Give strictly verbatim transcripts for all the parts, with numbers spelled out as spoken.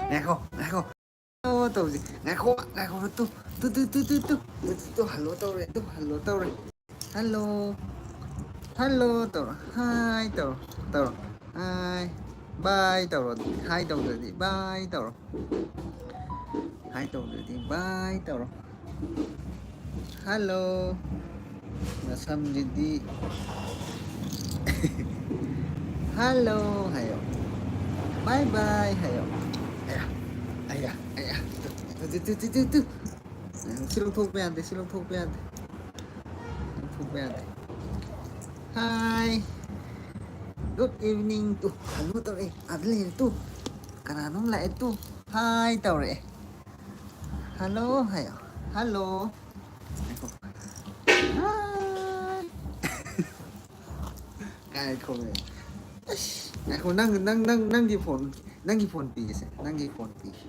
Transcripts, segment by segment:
ꯉꯥꯏꯈꯣ, ꯉꯥꯏꯈꯣ꯫ ꯑꯣ, ꯇꯧꯁꯤ꯫ ꯉꯥꯏꯈꯣ, ꯉꯥꯏꯈꯣ꯫ ꯇꯨ, ꯇꯨ, ꯇꯨ, ꯇꯨ, ꯇꯨ꯫ ꯇꯨ, ꯇꯨ, ꯇꯨ, ꯍꯜꯂꯣ ꯇꯧꯔꯦ꯫ ꯇꯨ, ꯍꯜꯂꯣ ꯇꯧꯔꯦ꯫ ꯍꯜꯂꯣ꯫ ꯍꯜꯂꯣ ꯇꯧꯔꯣ꯫ ꯍꯥꯏ ꯇꯧꯔꯣ꯫ ꯇꯧꯔꯣ꯫ ꯍꯥꯏ꯫ ꯕꯥꯏ ꯇꯧꯔꯣ꯫ ꯍꯥꯏ ꯇꯧꯗ꯭ꯔꯗꯤ ꯕꯥꯏ ꯇꯧꯔꯣ꯫ ꯍꯥꯏ ꯇꯧꯗ꯭ꯔꯗꯤ ꯕꯥꯏ ꯇꯧꯔꯣ꯫ ꯍꯜꯂꯣ꯫ ꯅꯁꯝꯁꯤꯗꯤ꯫ ꯍꯜꯂꯣ ꯍꯥꯏꯌꯣ꯫ ꯕꯥꯏ ꯕꯥꯏ ꯍꯥꯏꯌꯣ꯫ ꯑꯌꯥ, ꯑꯌꯥ, ꯑꯌꯥ꯫ ꯇꯨ, ꯇꯨ, ꯇꯨ, ꯇꯨ, ꯇꯨ, ꯇꯨ꯫ ꯁꯤ ꯂꯧꯊꯣꯛꯄ ꯌꯥꯗꯦ, ꯁꯤ ꯂꯧꯊꯣꯛꯄ ꯌꯥꯗꯦ꯫ ꯂꯧꯊꯣꯛꯄ ꯌꯥꯗꯦ꯫ ꯍꯥꯏ꯫ Good evening two. ꯍꯜꯂꯣ ꯇꯧꯔꯛꯑꯦ꯫ ꯑꯥꯗ ꯂꯩꯔꯦ ꯇꯨ꯫ ꯀꯅꯥꯅꯣꯝ ꯂꯥꯛꯑꯦ ꯇꯨ꯫ ꯍꯥꯏ ꯇꯧꯔꯛꯑꯦ꯫ ꯍꯜꯂꯣ ꯍꯥꯏꯌꯣ꯫ ꯍꯜꯂꯣ꯫ ꯉꯥꯏꯈꯣ꯫ ꯍꯥꯏ꯫ ꯉꯥꯏꯈꯣꯃꯦ꯫ ꯑꯁ, ꯉꯥꯏꯈꯣ, ꯅꯪ, ꯅꯪ, ꯅꯪ, ꯅꯪꯒꯤ ꯐꯣꯟ, ꯅꯪꯒꯤ ꯐꯣꯟ ꯄꯤꯒꯦꯁꯦ, ꯅꯪꯒꯤ ꯐꯣꯟ ꯄꯤꯒꯦ꯫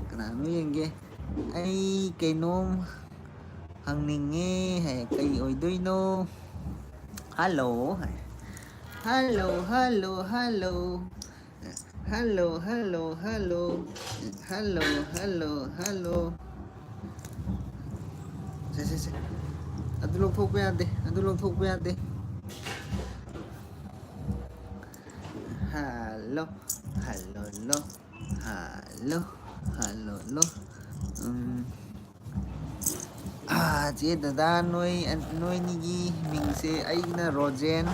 ꯀꯅꯥꯅꯣ ꯌꯦꯡꯒꯦ꯫ ꯑꯩ ꯀꯩꯅꯣꯝ ꯍꯪꯅꯤꯡꯉꯦ ꯍꯥꯏ, ꯀꯩ ꯑꯣꯏꯗꯣꯏꯅꯣ? ꯍꯜꯂꯣ ꯍꯥꯏ꯫ Hello, hello, hello. Hello, hello, hello. Hello, hello, hello. ꯁꯦ, ꯁꯦ, ꯁꯦ꯫ ꯑꯗꯨ ꯂꯧꯊꯣꯛꯄ ꯌꯥꯗꯦ, ꯑꯗꯨ ꯂꯧꯊꯣꯛꯄ ꯌꯥꯗꯦ꯫ ꯍꯜꯂꯣ, ꯍꯜꯂꯣ, ꯂꯣ꯫ ꯍꯜꯂꯣ, ꯍꯜꯂꯣ, ꯂꯣ꯫ ꯎꯝ꯫ ꯑꯥ, ꯆꯦ ꯗꯗꯥ, ꯅꯣꯏ, ꯅꯣꯏꯅꯤꯒꯤ ꯃꯤꯡꯁꯦ? ꯑꯩꯒꯤꯅ ꯔꯣꯖꯦꯟ,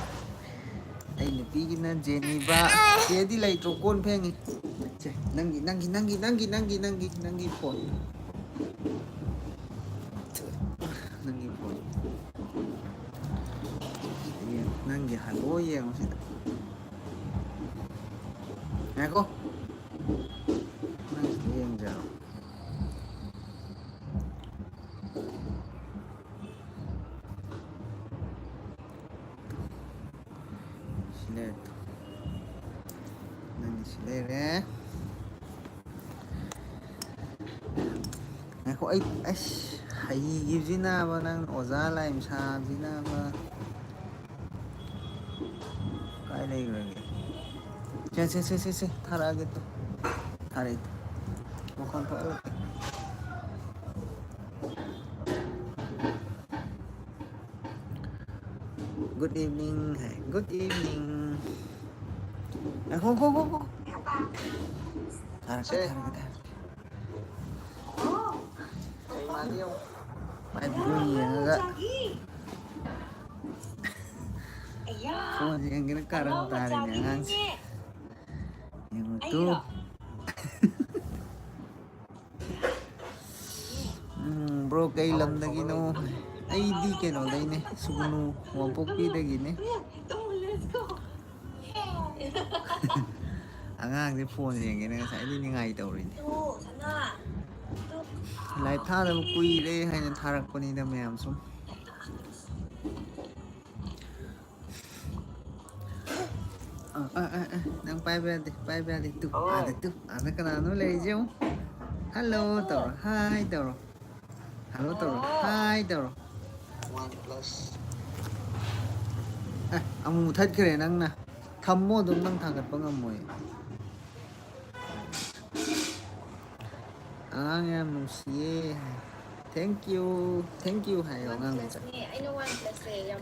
ꯑꯩ ꯅꯨꯄꯤꯒꯤꯅ ꯖꯦꯅꯤꯕ꯫ ꯆꯦꯗꯤ ꯂꯩꯇ꯭ꯔꯣ? ꯀꯣꯟ ꯐꯦꯡꯉꯤ꯫ ꯁꯦ, ꯅꯪꯒꯤ, ꯅꯪꯒꯤ, ꯅꯪꯒꯤ ꯐꯣꯟ꯫ ꯅꯪꯒꯤ ꯐꯣꯟ꯫ ꯌꯦꯡ, ꯅꯪꯒꯤ ꯍꯜꯂꯣ ꯌꯦꯡꯉꯨ ꯁꯤꯗ꯫ ꯉꯥꯏꯈꯣ꯫ ꯅꯪ ꯁꯤꯗ ꯌꯦꯡꯖꯔꯣ꯫ ꯁꯤ ꯂꯩꯔꯦ꯫ ꯅꯪꯒꯤ ꯁꯤ ꯂꯩꯔꯦ꯫ ꯉꯥꯏꯈꯣ, ꯑꯩ, ꯑꯩꯁ, ꯍꯩꯈꯤꯕꯁꯤꯅꯕ, ꯅꯪ ꯑꯣꯖꯥ ꯂꯥꯏꯝ ꯁꯥꯕꯁꯤꯅꯕ꯫ ꯀꯥꯏ ꯂꯩꯈ꯭ꯔꯒꯦ? ꯁꯦ, ꯁꯦ, ꯁꯦ, ꯁꯦ, ꯁꯦ, ꯊꯥꯔꯛꯑꯒꯦ ꯇꯨ꯫ ꯊꯥꯔꯛꯑꯦ ꯇꯨ꯫ ꯃꯈꯣꯟ ꯊꯣꯛꯍꯜꯂꯛꯀꯦ꯫ Good evening ꯍꯥꯏ꯫ Good evening꯫ ꯉꯥꯏꯈꯣ, ꯉꯥꯏꯈꯣ, ꯉꯥꯏꯈꯣ꯫ ꯊꯥꯔꯛꯀꯦ, ꯁꯦ꯫ ꯊꯥꯔꯛꯀꯦ, ꯊꯥꯔꯛꯀꯦ꯫ ꯀꯩ ꯃꯥꯜꯂꯤ ꯌꯦꯡꯉꯣ꯫ ꯃꯥꯏ video ꯌꯦꯡꯉꯒ꯫ ꯑꯌꯥ! Phone ꯌꯦꯡꯒꯦꯅ ꯀꯥꯔꯟ ꯑꯉꯥꯡ ꯇꯥꯔꯤꯅꯦ ꯃꯆꯥꯒꯤꯅꯤꯅꯦ꯫ ꯑꯉꯥꯡꯁꯦ꯫ ꯌꯦꯡꯉꯨ ꯇꯨ꯫ ꯑꯩꯔꯣ? ꯎꯝ, bro, ꯀꯩ ꯂꯝꯗꯒꯤꯅꯣ? ꯑꯩꯗꯤ ꯀꯩꯅꯣꯗꯩꯅꯦ, ꯁꯨꯒꯅꯨ, ꯋꯥꯡꯄꯣꯛꯄꯤꯗꯒꯤꯅꯦ꯫ ꯑꯉꯥꯡꯁꯦ phone ꯌꯦꯡꯒꯦꯅ ꯉꯁꯥꯏꯗꯩ ꯅꯤꯡꯉꯥꯏ ꯇꯧꯔꯤꯅꯦ꯫ Live ꯊꯥꯗꯕ ꯀꯨꯏꯔꯦ ꯍꯥꯏꯅ ꯊꯥꯔꯛꯄꯅꯤꯗ ꯃꯌꯥꯝ ꯁꯨꯝ꯫ ꯑ, ꯑ, ꯑ, ꯑ, ꯅꯪ ꯄꯥꯏꯕ ꯌꯥꯗꯦ, ꯄꯥꯏꯕ ꯌꯥꯗꯦ꯫ ꯇꯨ, ꯑꯥꯗ ꯇꯨ, ꯑꯥꯗ ꯀꯅꯥꯅꯣ ꯂꯩꯔꯤꯁꯦ ꯌꯦꯡꯉꯨ꯫ Hello ꯇꯧꯔꯣ, hi ꯇꯧꯔꯣ꯫ Hello ꯇꯧꯔꯣ, hi ꯇꯧꯔꯣ꯫ ꯑꯦ, ꯑꯃꯨꯛ ꯃꯨꯊꯠꯈ꯭ꯔꯦ ꯅꯪꯅ꯫ ꯊꯝꯃꯣ ꯑꯗꯨꯝ, ꯅꯪ ꯊꯥꯡꯒꯠꯄ ꯉꯝꯃꯣꯏ꯫ ꯑꯉꯥꯡ ꯌꯥꯝ ꯅꯨꯡꯁꯤꯌꯦ ꯍꯥꯏ꯫ Thank you, thank you ꯍꯥꯏꯌꯣ ꯑꯉꯥꯡ ꯃꯆꯥ꯫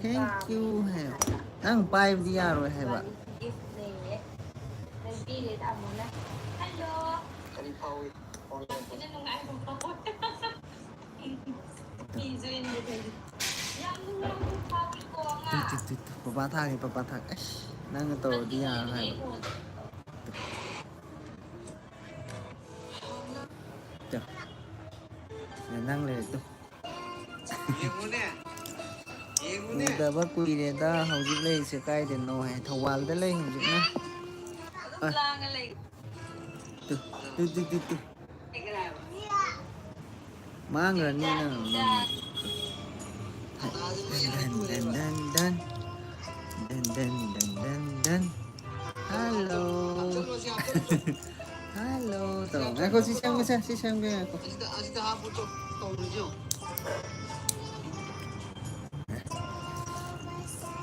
Thank you ꯍꯥꯏꯌꯣ꯫ ꯅꯪ ꯄꯥꯏꯕꯗꯤ ꯌꯥꯔꯣꯏ ꯍꯥꯏꯕ꯫ ꯀꯔꯤ ꯐꯥꯎꯏ? ꯇꯨ, ꯇꯨ, ꯇꯨ, ꯇꯨ, ꯄꯄꯥ ꯊꯥꯒꯦ, ꯄꯄꯥ ꯊꯥꯒꯦ꯫ ꯑꯩꯁ, ꯅꯪꯅ ꯇꯧꯔꯗꯤ ꯌꯥꯔꯣꯏ ꯍꯥꯏꯕ꯫ ꯇꯨ꯫ ꯁꯤꯗ ꯅꯪ ꯂꯩꯔꯦ ꯇꯨ꯫ ꯎꯗꯕ ꯀꯨꯏꯔꯦꯗ, ꯍꯧꯖꯤꯛ ꯂꯩꯔꯤꯁꯦ ꯀꯥꯏꯗꯅꯣ ꯍꯥꯏ, ꯊꯧꯕꯥꯜꯗ ꯂꯩ ꯍꯧꯖꯤꯛꯅ꯫ ꯑ꯫ ꯇꯨ, ꯇꯨ, ꯇꯨ, ꯇꯨ, ꯇꯨ꯫ ꯃꯥꯡꯈ꯭ꯔꯅꯤ ꯅꯪ꯫ ꯗꯟ, ꯗꯟ, ꯗꯟ, ꯗꯟ, ꯗꯟ꯫ ꯗꯟ, ꯗꯟ, ꯗꯟ, ꯗꯟ, ꯗꯟ꯫ Hello꯫ Hello ꯇꯧꯔꯣ꯫ ꯉꯥꯏꯈꯣ, ꯁꯤ ꯁꯦꯝꯒꯦ, ꯁꯦ, ꯁꯤ ꯁꯦꯝꯒꯦ, ꯉꯥꯏꯈꯣ꯫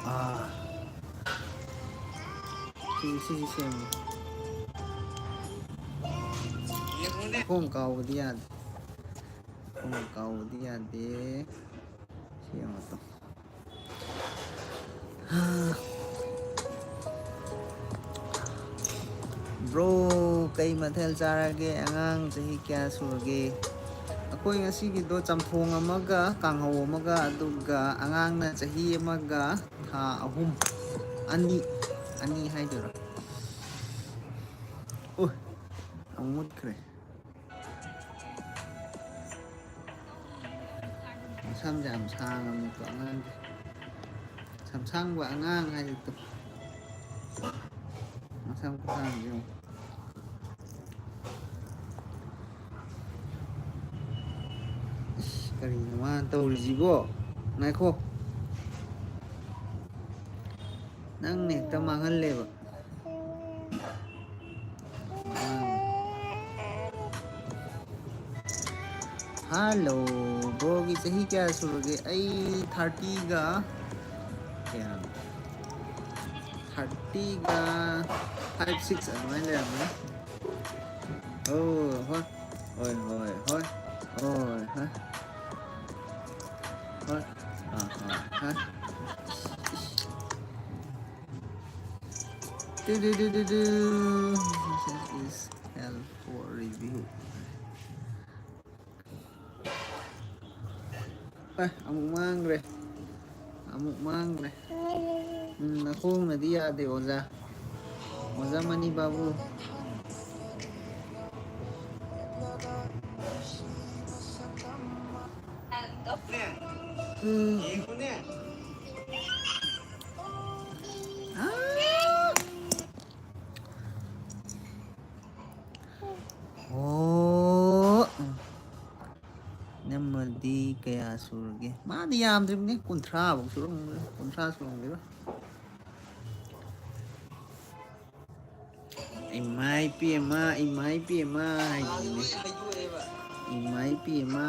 ꯑꯥ꯫ ꯁꯤ, ꯁꯤꯁꯨ ꯁꯦꯝꯃꯨ꯫ ꯃꯈꯣꯡ ꯀꯥꯎꯕꯗꯤ ꯌꯥꯗꯦ꯫ ꯃꯈꯣꯡ ꯀꯥꯎꯕꯗꯤ ꯌꯥꯗꯦ꯫ ꯁꯦꯝꯃꯣ ꯇꯨ꯫ ꯕ꯭ꯔꯣ, ꯀꯩ ꯃꯊꯦꯜ ꯆꯥꯔꯒꯦ? ꯑꯉꯥꯡ ꯆꯍꯤ ꯀꯌꯥ ꯁꯨꯔꯒꯦ? ꯑꯩꯈꯣꯏ ꯉꯁꯤꯒꯤꯗꯣ ꯆꯝꯊꯣꯡ ꯑꯃꯒ ꯀꯥꯡꯍꯧ ꯑꯃꯒ, ꯑꯗꯨꯒ ꯑꯉꯥꯡꯅ ꯆꯍꯤ ꯑꯃꯒ ꯊꯥ ꯑꯍꯨꯝ, ꯑꯅꯤ, ꯑꯅꯤ ꯍꯥꯏꯗꯣꯏꯔꯥ? ꯎ, ꯑꯃꯨꯛ ꯃꯨꯠꯈ꯭ꯔꯦ꯫ ꯃꯁꯝꯁꯦ ꯌꯥꯝ ꯁꯥꯡꯉꯕꯅꯤꯀꯣ ꯑꯉꯥꯡꯁꯦ꯫ ꯁꯝꯁꯥꯡꯕ ꯑꯉꯥꯡ ꯍꯥꯏꯗꯨ꯫ ꯃꯁꯝ ꯈꯨꯁꯥꯡꯁꯦ ꯌꯦꯡꯉꯨ꯫ ꯏꯁ, ꯀꯔꯤꯅꯣ ꯃꯥꯅ ꯇꯧꯔꯤꯁꯤꯕꯣ? ꯉꯥꯏꯈꯣ꯫ ꯅꯪꯅ ꯍꯦꯛꯇ ꯃꯥꯡꯍꯜꯂꯦꯕ꯫ ꯍꯜꯂꯣ, ꯕ꯭ꯔꯣꯒꯤ ꯆꯍꯤ ꯀꯌꯥ ꯁꯨꯔꯒꯦ? ꯑꯩ ꯊꯥꯔꯇꯤꯒ ꯀꯌꯥꯅꯣ? ꯊꯥꯔꯇꯤꯒ ꯐꯥꯏꯚ, ꯁꯤꯛꯁ ꯑꯗꯨꯃꯥꯏꯅ ꯂꯩꯔꯝꯃꯅꯤ꯫ ꯑꯣ, ꯍꯣꯏ꯫ ꯍꯣꯏ, ꯍꯣꯏ, ꯍꯣꯏ꯫ ꯍꯣꯏ, ꯍꯣꯏ꯫ ꯍꯣꯏ꯫ ꯑꯥ, ꯑꯥ, ꯍꯣꯏ꯫ ꯇꯨ, ꯇꯨ, ꯇꯨ, ꯇꯨ, two. This is hell for review. ꯑꯦ, ꯑꯃꯨꯛ ꯃꯥꯡꯈ꯭ꯔꯦ꯫ ꯑꯃꯨꯛ ꯃꯥꯡꯈ꯭ꯔꯦ꯫ ꯎꯝ, ꯅꯈꯣꯡꯅꯗꯤ ꯌꯥꯗꯦ, ꯑꯣꯖꯥ꯫ ꯑꯣꯖꯥ ꯃꯅꯤ ꯕꯥꯕꯨ꯫ ꯎꯝ꯫ ꯑꯥ! ꯑꯣ꯫ ꯅꯝꯃꯗꯤ ꯀꯌꯥ ꯁꯨꯔꯒꯦ? ꯃꯥꯗꯤ ꯌꯥꯝꯗ꯭ꯔꯤꯕꯅꯤ, ꯀꯨꯟꯊ꯭ꯔꯥꯐꯧ ꯁꯨꯔꯝ-, ꯀꯨꯟꯊ꯭ꯔꯥ ꯁꯨꯔꯝꯈꯤꯔꯣꯏ꯫ ꯏꯃꯥ ꯏꯄꯦꯝꯃ, ꯏꯃꯥ ꯏꯄꯦꯝꯃ ꯍꯥꯏꯗꯨꯅꯤ꯫ ꯏꯃꯥ ꯏꯄꯦꯝꯃ꯫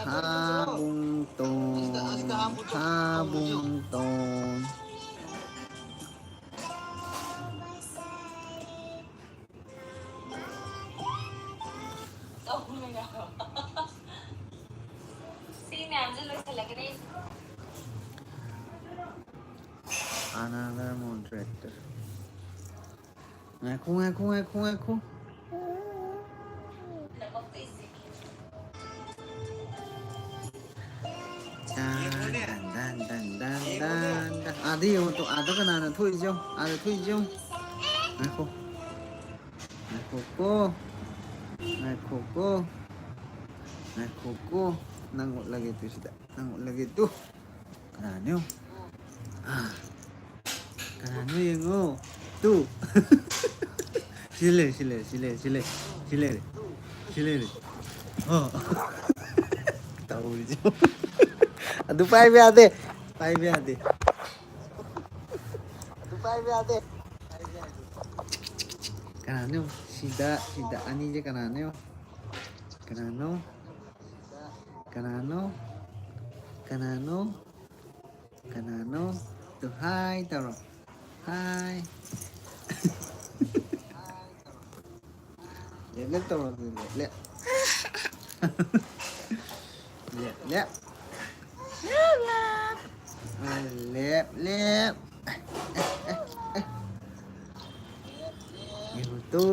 ꯍꯥꯕꯨꯡ ꯇꯣꯡ꯫ Another moderator. ꯉꯥꯏꯈꯣ, ꯉꯥꯏꯈꯣ, ꯉꯥꯏꯈꯣ, ꯉꯥꯏꯈꯣ꯫ ꯗꯟ, ꯗꯟ, ꯗꯟ, ꯗꯟ, ꯗꯟ, ꯗꯟ, ꯗꯟ꯫ ꯑꯥꯗ ꯌꯦꯡꯉꯣ ꯇꯨ, ꯑꯥꯗ ꯀꯅꯥꯅꯣ ꯊꯣꯛꯏꯁꯦ ꯌꯦꯡꯉꯣ, ꯑꯥꯗ ꯊꯣꯛꯏꯁꯦ ꯌꯦꯡꯉꯣ꯫ ꯉꯥꯏꯈꯣ꯫ ꯉꯥꯏꯈꯣꯀꯣ꯫ ꯉꯥꯏꯈꯣꯀꯣ꯫ ꯉꯥꯏꯈꯣꯀꯣ꯫ ꯅꯪ ꯎꯠꯂꯒꯦ ꯇꯨ ꯁꯤꯗ꯫ ꯅꯪ ꯎꯠꯂꯒꯦ ꯇꯨ꯫ ꯀꯅꯥꯅꯣ? ꯑꯥ꯫ ꯀꯅꯥꯅꯣ ꯌꯦꯡꯉꯣ꯫ ꯇꯨ꯫ ꯁꯤ ꯂꯩꯔꯦ, ꯁꯤ ꯂꯩꯔꯦ, ꯁꯤ ꯂꯩꯔꯦ, ꯁꯤ ꯂꯩꯔꯦ, ꯁꯤ ꯂꯩꯔꯦ, ꯁꯤ ꯂꯩꯔꯦ꯫ ꯑꯣ꯫ ꯇꯧꯔꯤꯁꯦ꯫ ꯑꯗꯨ ꯄꯥꯏꯕ ꯌꯥꯗꯦ꯫ ꯄꯥꯏꯕ ꯌꯥꯗꯦ꯫ ꯑꯗꯨ ꯄꯥꯏꯕ ꯌꯥꯗꯦ꯫ ꯀꯅꯥꯅꯣ? ꯁꯤꯗ, ꯁꯤꯗ ꯑꯅꯤꯁꯦ ꯀꯅꯥꯅꯣ? ꯀꯅꯥꯅꯣ? ꯀꯅꯥꯅꯣ? ꯀꯅꯥꯅꯣ? ꯀꯅꯥꯅꯣ? ꯇꯨ ꯍꯥꯏ ꯇꯧꯔꯣ꯫ ꯍꯥꯏ꯫ ꯂꯦꯞ ꯂꯦꯞ ꯇꯧꯔꯣ ꯑꯗꯨꯗꯤ, ꯂꯦꯞ ꯂꯦꯞ꯫ ꯂꯦꯞ ꯂꯦꯞ꯫ ꯂꯦꯞ ꯂꯦꯞ꯫ ꯌꯦꯡꯉꯨ ꯇꯨ꯫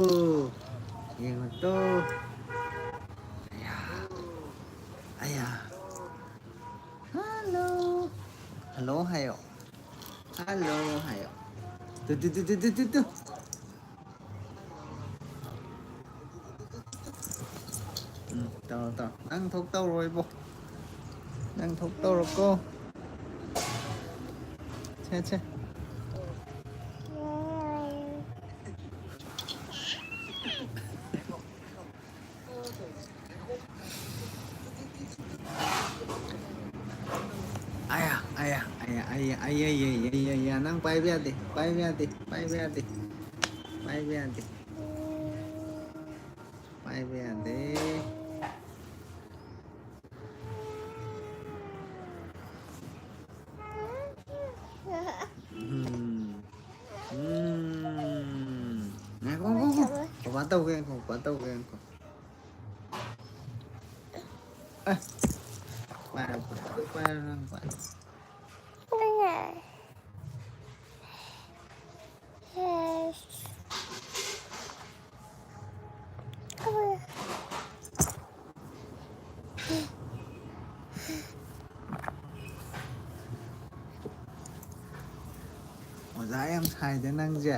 ꯌꯦꯡꯉꯨ ꯇꯨ꯫ ꯑꯌꯥ꯫ ꯑꯌꯥ꯫ ꯍꯜꯂꯣ꯫ ꯍꯜꯂꯣ ꯍꯥꯏꯌꯣ꯫ ꯍꯜꯂꯣ ꯍꯥꯏꯌꯣ꯫ ꯇꯨ, ꯇꯨ, ꯇꯨ꯫ ꯎꯝ, ꯇꯧꯔꯣ, ꯇꯧꯔꯣ꯫ ꯅꯪ ꯊꯣꯛ ꯇꯧꯔꯣ ꯏꯕꯣ꯫ ꯅꯪ ꯊꯣꯛ ꯇꯧꯔꯣꯀꯣ꯫ ꯁꯦ, ꯁꯦ꯫ ꯑꯌꯥ, ꯑꯌꯥ, ꯑꯌꯥ, ꯑꯌꯥ, ꯑꯌꯥ, ꯑꯌꯥ, ꯑꯌꯥ, ꯑꯌꯥ, ꯑꯌꯥ, ꯅꯪ ꯄꯥꯏꯕ ꯌꯥꯗꯦ, ꯄꯥꯏꯕ ꯌꯥꯗꯦ, ꯄꯥꯏꯕ ꯌꯥꯗꯦ, ꯄꯥꯏꯕ ꯌꯥꯗꯦ, ꯄꯥꯏꯕ ꯌꯥꯗꯦ꯫ ꯎꯝ꯫ ꯎꯝ꯫ ꯉꯥꯏꯈꯣ, ꯉꯥꯏꯈꯣ, ꯉꯥꯏꯈꯣ꯫ ꯕꯕꯥ ꯇꯧꯒꯦ, ꯉꯥꯏꯈꯣ, ꯕꯕꯥ ꯇꯧꯒꯦ, ꯉꯥꯏꯈꯣ꯫ ꯑꯦ꯫ ꯃꯥꯅ ꯑꯗꯨ ꯄꯥꯏꯔꯣ, ꯅꯪ ꯄꯥꯏꯔꯣ꯫ ꯑꯣꯖꯥ ꯌꯥꯝ ꯁꯥꯏꯗ ꯅꯪꯁꯦ꯫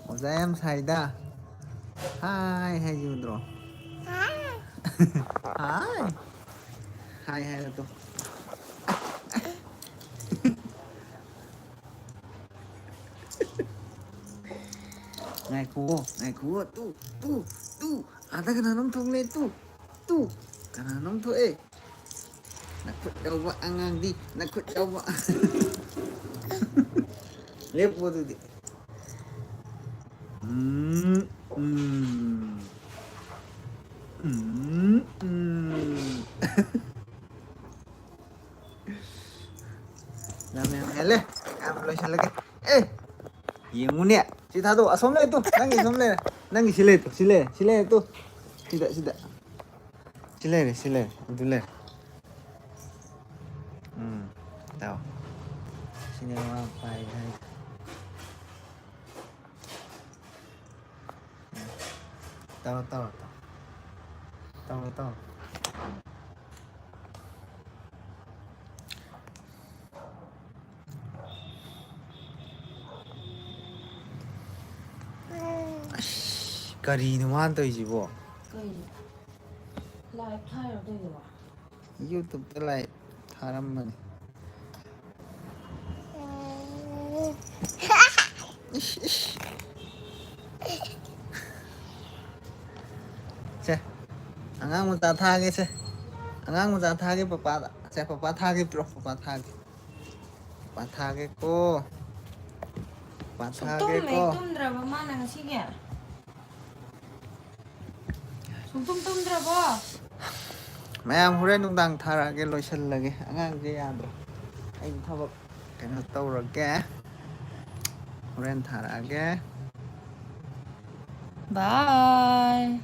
ꯑꯣꯖꯥ ꯌꯥꯝ ꯁꯥꯏꯗ꯫ ꯍꯥꯏ ꯍꯥꯏꯁꯤ ꯎꯗ꯭ꯔꯣ? ꯍꯥꯏ꯫ ꯍꯥꯏ ꯍꯥꯏꯔꯣ ꯇꯨ꯫ ꯉꯥꯏꯈꯨꯑꯣ, ꯉꯥꯏꯈꯨꯑꯣ, ꯇꯨ, ꯇꯨ, ꯇꯨ꯫ ꯑꯥꯗ ꯀꯅꯥꯅꯣꯝ ꯊꯣꯛꯂꯦ, ꯇꯨ, ꯇꯨ꯫ ꯀꯅꯥꯅꯣꯝ ꯊꯣꯛꯑꯦ꯫ ꯅꯈꯨꯠ ꯌꯥꯎꯕ ꯑꯉꯥꯡꯗꯤ, ꯅꯈꯨꯠ ꯌꯥꯎꯕ꯫ ꯂꯦꯞꯄꯣ ꯑꯗꯨꯗꯤ꯫ ꯎꯝ, ꯎꯝ꯫ ꯎꯝ, ꯎꯝ꯫ ꯌꯥꯝ ꯌꯥꯝ ꯍꯦꯜꯂꯦ꯫ ꯌꯥꯝ ꯂꯣꯏꯁꯤꯜꯂꯒꯦ꯫ ꯑꯦ! ꯌꯦꯡꯉꯨꯅꯦ꯫ ꯁꯤ ꯊꯥꯗꯣꯛ꯫ ꯑꯁꯣꯝ ꯂꯩ ꯇꯨ꯫ ꯅꯪꯒꯤ ꯁꯣꯝ ꯂꯩꯔꯦ꯫ ꯅꯪꯒꯤ ꯁꯤ ꯂꯩ ꯇꯨ꯫ ꯁꯤ ꯂꯩꯔꯦ꯫ ꯁꯤ ꯂꯩꯔꯦ ꯇꯨ꯫ ꯁꯤꯗ, ꯁꯤꯗ꯫ ꯁꯤ ꯂꯩꯔꯦ, ꯁꯤ ꯂꯩꯔꯦ꯫ ꯑꯗꯨ ꯂꯩꯔꯦ꯫ ꯎꯝ꯫ ꯇꯥꯎ꯫ ꯁꯤꯅꯦ ꯃꯥ ꯄꯥꯏ ꯍꯥꯏ꯫ ꯇꯧꯔꯣ, ꯇꯧꯔꯣ, ꯇꯧꯔꯣ꯫ ꯇꯧꯔꯣ, ꯇꯧꯔꯣ꯫ ꯑꯁ, ꯀꯔꯤꯅꯣ ꯃꯥꯅ ꯇꯧꯔꯤꯁꯤꯕꯣ? ꯀꯩꯅꯣ? ꯂꯥꯏꯚ ꯊꯥꯏꯔꯣ ꯇꯧꯔꯤꯗꯨꯕꯣ? YouTube-ꯇ ꯂꯥꯏꯚ ꯊꯥꯔꯝꯕꯅꯤ꯫ ꯏꯁ, ꯏꯁ꯫ ꯁꯦ, ꯑꯉꯥꯡ ꯃꯆꯥ ꯊꯥꯒꯦ ꯁꯦ꯫ ꯑꯉꯥꯡ ꯃꯆꯥ ꯊꯥꯒꯦ ꯄꯄꯥꯗ꯫ ꯁꯦ, ꯄꯄꯥ ꯊꯥꯒꯦ ꯄꯤꯔꯛꯑꯣ, ꯄꯄꯥ ꯊꯥꯒꯦ꯫ ꯄꯄꯥ ꯊꯥꯒꯦꯀꯣ꯫ ꯄꯄꯥ ꯁꯨꯛꯇꯨꯝ ꯍꯦꯛ ꯊꯥꯒꯦꯀꯣ꯫ ꯇꯨꯝꯗ꯭ꯔꯕ ꯃꯥꯅ ꯉꯁꯤꯒꯤ? ꯁꯨꯛꯇꯨꯝ ꯇꯨꯝꯗ꯭ꯔꯕꯣ? ꯃꯌꯥꯝ ꯍꯣꯔꯦꯟ ꯅꯨꯡꯗꯥꯡ ꯊꯥꯔꯛꯑꯒꯦ, ꯂꯣꯏꯁꯤꯜꯂꯒꯦ꯫ ꯑꯉꯥꯡꯁꯦ ꯌꯥꯗ꯭ꯔꯦ꯫ ꯑꯩ ꯊꯕꯛ ꯀꯩꯅꯣ ꯇꯧꯔꯒꯦ꯫ ꯍꯣꯔꯦꯟ ꯊꯥꯔꯛꯑꯒꯦ꯫ Bye꯫